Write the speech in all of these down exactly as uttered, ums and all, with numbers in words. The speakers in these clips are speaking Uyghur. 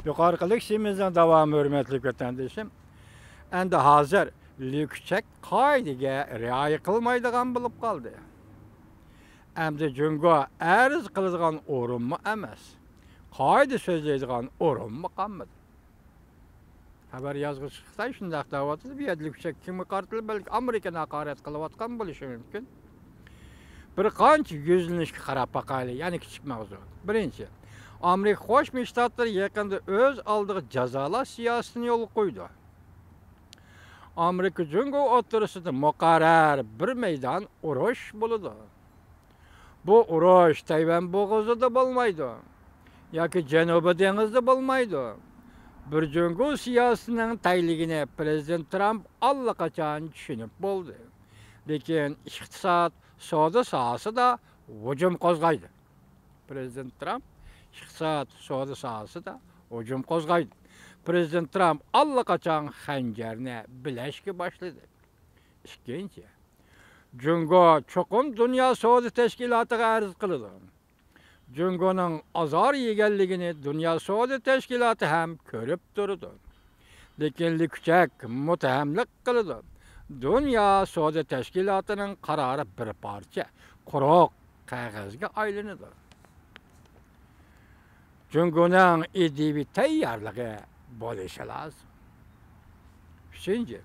يۇقىرىقى لېكسىيىمىزنىڭ داۋامى، ھۆرمەتلىك ۋەتەندىشىم. ئەمدى ھازىر لۈكچەك قائىدىگە رىئايە قىلمايدىغان بولۇپ قالدى. ئەمدى جۇڭگو ئەرز قىلىدىغان ئورۇنمۇ ئەمەس، قائىدە سۆزلەيدىغان ئورۇنمۇ قالمىدى. خەۋەر يازغۇچى خىتاي شۇنداق دەۋاتىدۇ، بۇ يەردە لۈكچەك كىمگە قارىتىلىپ، بەلكى ئامېرىكىنى ھاقارەت قىلىۋاتقان بولۇشى مۇمكىن. بىر قانچە يۈزلىنىشكە قاراپ باقايلى، يەنە كىچىك ماۋزۇ. بىرىنچى، ئامېرىكا قوشما شتاتلىرى يېقىندا ئۆز ئالدىغا جازالاش سىياسىتىنى يولغا قويىدۇ. ئامېرىكا جۇڭگو ئوتتۇرىسىدا مۇقەررەر بىر مەيدان ئۇرۇش بولىدۇ. بۇ ئۇرۇش تەيۋەن بوغۇزىدا بولمايدۇ ياكى جەنۇبىي دېڭىزدا بولمايدۇ. بىر جۇڭگو سىياسىتىنىڭ تەگلىكىنى پىرېزىدېنت ترامپ ئاللىقاچان چۈشىنىپ بولدى. لېكىن ئىقتىساد، سودا ساھەسىدە ھۇجۇم قوزغايدۇ. پىرېزىدېنت ترامپ ئىقتىساد، سودا ساھەسىدە ھۇجۇم قوزغايدۇ. پىرېزىدېنت ترامپ ئاللىقاچان خەنجەرنى بىلەشكە باشلىدى. ئىككىنچى، جۇڭگو چوقۇم دۇنيا سودا تەشكىلاتىغا ئەرز قىلىدۇ. جۇڭگونىڭ ئازار يېگەنلىكىنى دۇنيا سودا تەشكىلاتى ھەم كۆرۈپ تۇرىدۇ. لېكىن لۈكچەك مۇتتەھەملىك قىلىدۇ. دۇنيا سودا تەشكىلاتىنىڭ قارارى بىر پارچە قۇرۇق قەغەزگە ئايلىنىدۇ. جۇڭگونىڭ ئىدىيىۋى تەييارلىقى بولۇشى لازىم. ئۈچىنچى،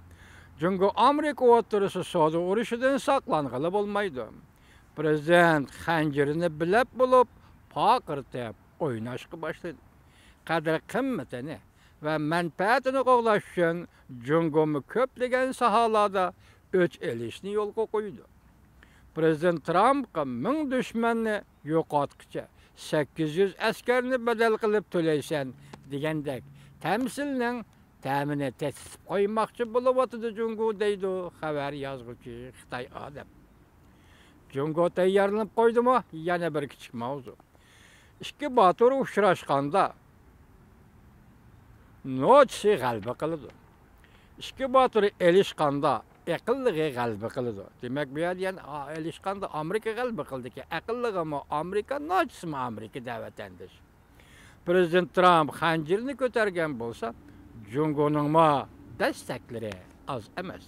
جۇڭگو ئامېرىكا ئوتتۇرىسى سودا ئۇرۇشىدىن ساقلانغىلى بولمايدۇ. پىرېزىدېنت خەنجىرىنى بىلەپ بولۇپ، پارقىرىتىپ ئويناشقا باشلىدى. قەدىر-قىممىتىنى ۋە مەنپەئەتىنى قوغداش ئۈچۈن جۇڭگومۇ كۆپلىگەن ساھەلەردە ئۆچ ئېلىشنى يولغا قويىدۇ. پىرېزىدېنت ترامپقا «مىڭ دۈشمەننى يوقاتقۇچە سەككىز يۈز ئەسكەرنى بەدەل قىلىپ تۆلەيسەن» دېگەندەك تەمسىلنىڭ تەمىنى تېتىتىپ قويماقچى بولۇۋاتىدۇ جۇڭگو، دەيدۇ خەۋەر يازغۇچى خىتاي ئادەم. جۇڭگو تەييارلىنىپ قويدىمۇ؟ يەنە بىر كىچىك ماۋزۇ. ئىككى باتۇر ئۇچراشقاندا نوچىسى غەلىبە قىلىدۇ. ئىككى باتۇر ئېلىشقاندا ئەقىللىقى غەلىبە قىلىدۇ. دېمەك، بۇ يەردە يەنە ئا-، ئېلىشقاندا ئامېرىكا غەلىبە قىلىدىكەن. ئەقىللىقىمۇ ئامېرىكا، نوچىسىمۇ ئامېرىكا دەۋەتەندىش. پىرېزىدېنت ترامپ خەنجىرىنى كۆتەرگەن بولسا، جۇڭگونىڭمۇ دەستەكلىرى ئاز ئەمەس.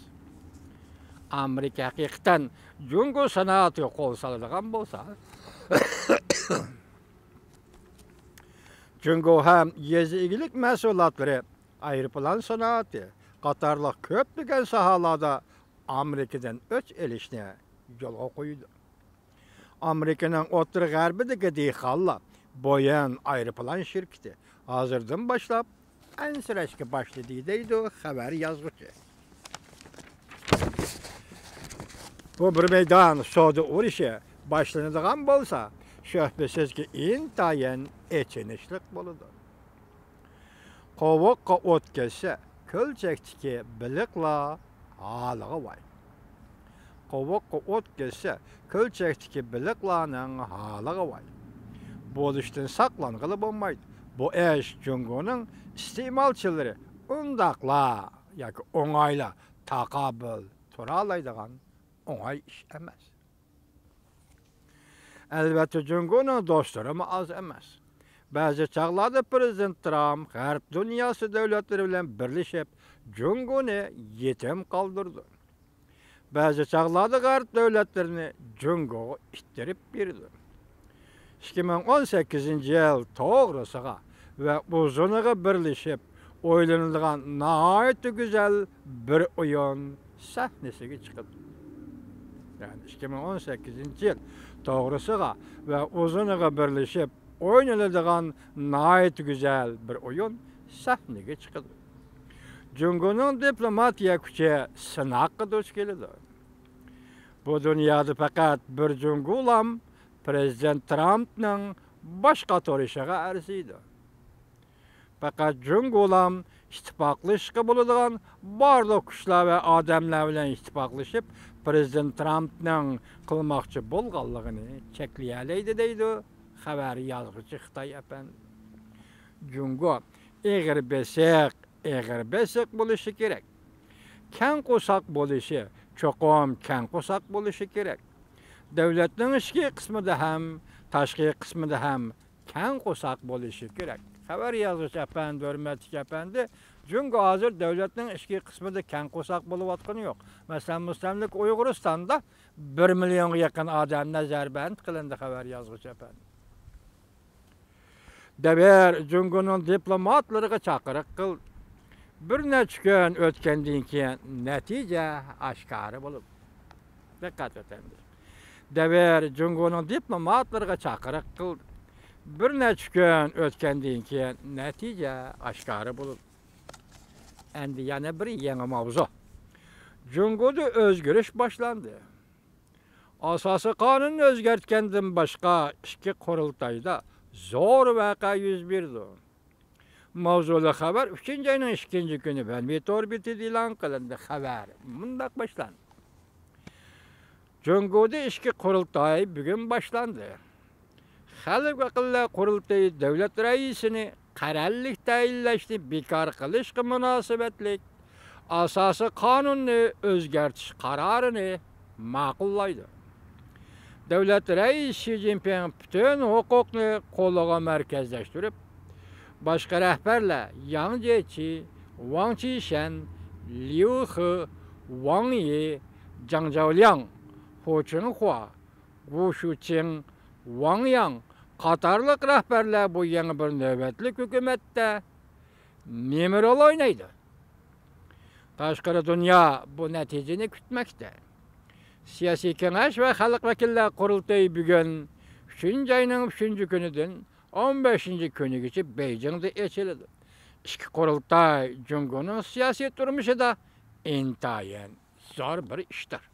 ئامېرىكا ھەقىقەتەن جۇڭگو سانائىتىگە قول سالىدىغان بولسا، جۇڭگو ھەم يېزا ئىگىلىك مەھسۇلاتلىرى، ئايروپىلان سانائىتى قاتارلىق كۆپلىگەن ساھەلەردە ئامېرىكىدىن ئۆچ ئېلىشنى يولغا قويىدۇ. ئامېرىكىنىڭ ئوتتۇرا غەربىدىكى دېھقانلار بويېڭ ئايروپىلان شىركىتى ھازىردىن باشلاپ ئەنسىرەشكە باشلىدى، دەيدۇ خەۋەر يازغۇچى. بۇ بىر مەيدان سودا ئۇرۇشى باشلىنىدىغان بولسا، شۈبھىسىزكى، ئىنتايىن ئېچىنىشلىق بولىدۇ. قوۋۇققا ئوت كەتسە، كۆلچەكتىكى بېلىقلار ھالىغا ۋاي. قوۋۇققا ئوت كەتسە، كۆلچەكتىكى بېلىقلارنىڭ ھالىغا ۋاي. بولۇشتىن ساقلانغىلى بولمايدۇ. بۇ ئىش جۇڭگونىڭ ئىستېمالچىلىرى ئۇنداقلا ياكى ئوڭايلا تاقابىل تۇرالايدىغان ئوڭاي ئىش ئەمەس. ئەلۋەتتە، جۇڭگونىڭ دوستلىرىمۇ ئاز ئەمەس. بەزى چاغلاردا پىرېزىدېنت ترامپ غەرب دۇنياسى دۆلەتلىرى بىلەن بىرلىشىپ، جۇڭگونى يېتىم قالدۇرىدۇ. بەزى چاغلاردا غەرب دۆلەتلىرىنى جۇڭگوغا ئىتتىرىپ بېرىدۇ. ئىككى مىڭ ئون سەككىزىنچى يىل توغرىسىغا ۋە ئۇزۇنىغا بىرلىشىپ ئوينىلىدىغان ناھايىتى گۈزەل بىر ئويۇن سەھنىسىگە چىقىدۇ. يەنى ئىككى مىڭ ئون سەككىزىنچى يىل توغرىسىغا ۋە ئۇزۇنىغا بىرلىشىپ ئوينىلىدىغان ناھايىتى گۈزەل بىر ئويۇن سەھنىگە چىقىدۇ. جۇڭگونىڭ دىپلوماتىيە كۈچى سىناققا دۇچ كېلىدۇ. بۇ دۇنيادا پەقەت بىر جۇڭگولام پىرېزىدېنت ترامپنىڭ باش قاتۇرۇشىغا ئەرزىيدۇ. پەقەت جۇڭگولام ئىتتىپاقلىشىشقا بولىدىغان بارلىق كۈچلەر ۋە ئادەملەر بىلەن ئىتتىپاقلىشىپ، پىرېزىدېنت ترامپنىڭ قىلماقچى بولغانلىقىنى چەكلىيەلەيدۇ، دەيدۇ خەۋەر يازغۇچى خىتاي ئەپەندى. جۇڭگو ئېغىر بېسىق، ئېغىر بېسىق بولۇشى كېرەك. كەڭ قورساق بولۇشى، چوقۇم كەڭ قورساق بولۇشى كېرەك. دۆلەتنىڭ ئىچكى قىسمىدا ھەم، تاشقى قىسمىدا ھەم كەڭ قورساق بولۇشى كېرەك. خەۋەر يازغۇچى ئەپەندى، ھۆرمەتلىك ئەپەندى، جۇڭگو ھازىر دۆلەتنىڭ ئىچكى قىسمىدا كەڭ قورساق بولۇۋاتقىنى يوق. مەسىلەن، مۇستەملىكە ئۇيغۇرىستاندا بىر مىليونغا يېقىن ئادەم نەزەربەند قىلىندى، خەۋەر يازغۇچى ئەپەندى. دەۋر جۇڭگونىڭ دىپلوماتلىرىغا چاقىرىق قىلدى. بىر نەچچە كۈن ئۆتكەندىن كېيىن نەتىجە ئاشكارا بولىدۇ. دىققەت ئۆتەمدى. دەۋر جۇڭگونىڭ دىپلوماتلىرىغا چاقىرىق قىلدى. بىر نەچچە كۈن ئۆتكەندىن كېيىن نەتىجە ئاشكارا بولىدۇ. ئەمدى يەنە بىر يېڭى ماۋزۇ. جۇڭگودا ئۆزگىرىش باشلاندى. ئاساسىي قانۇننى ئۆزگەرتكەندىن باشقا ئىككى قۇرۇلتايدا زور ۋەقە يۈز بېرىدۇ. ماۋزۇلۇق خەۋەر ئۈچىنچى ئاينىڭ ئىككىنچى كۈنى ۋەنۋې تور بېتىدە ئېلان قىلىندى. خەۋەر مۇنداق باشلاندى. جۇڭگودا ئىككى قۇرۇلتاي بۈگۈن باشلاندى. خەلق ۋەكىللەر قۇرۇلتىيى دۆلەت رەئىسىنى قەرەللىك تەيىنلەشنى بىكار قىلىشقا مۇناسىۋەتلىك ئاساسىي قانۇننى ئۆزگەرتىش قارارىنى ماقۇللايدۇ. دۆلەت رەئىسى شى جىنپىڭ پۈتۈن ھوقۇقنى قولىغا مەركەزلەشتۈرۈپ، باشقا رەھبەرلەر ياڭ جيېچى، ۋاڭ چىشەن، ليۇ خې، ۋاڭ يى، جاڭ جياۋلياڭ، خۇ چىڭخۇا، گۇ شۇچىڭ، ۋاڭ ياڭ قاتارلىق رەھبەرلەر بۇ يېڭى بىر نۆۋەتلىك ھۆكۈمەتتە نېمە رول ئوينايدۇ؟ تاشقىرى دۇنيا بۇ نەتىجىنى كۈتمەكتە. سىياسىي كېڭەش ۋە خەلق ۋەكىللەر قۇرۇلتىيى بۈگۈن ئۈچىنچى ئاينىڭ ئۈچىنچى كۈنىدىن ئون بەشىنچى كۈنىگىچە بېيجىڭدا ئېچىلىدۇ. ئىككى قۇرۇلتاي جۇڭگونىڭ سىياسىي تۇرمۇشىدا ئىنتايىن زور بىر ئىشتۇر.